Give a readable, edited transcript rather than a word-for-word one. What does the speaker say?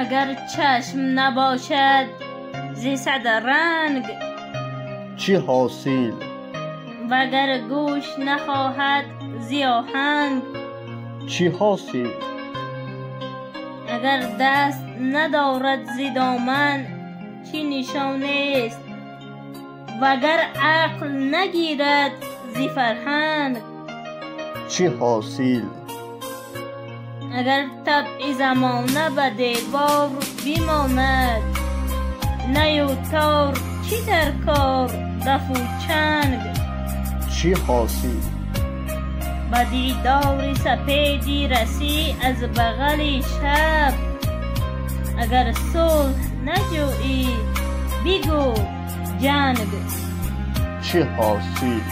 Агар чашм набошад зи сад ранг, чӣ ҳосил? Вагар гӯш нахоҳад зи оҳанг, чӣ ҳосил? Агар даст надорад зи доман, чӣ нишонест? Вагар ақл нагирад зи фарҳанг, чӣ ҳосил? Агар табъи замона ба девор бимонад, наю тор чӣ дар кор, дафу чанг, чӣ ҳосил? Ба дидори сапеди расӣ аз бағали шаб, агар сулҳ наҷӯӣ, бигӯ ҷанг, чӣ ҳосил?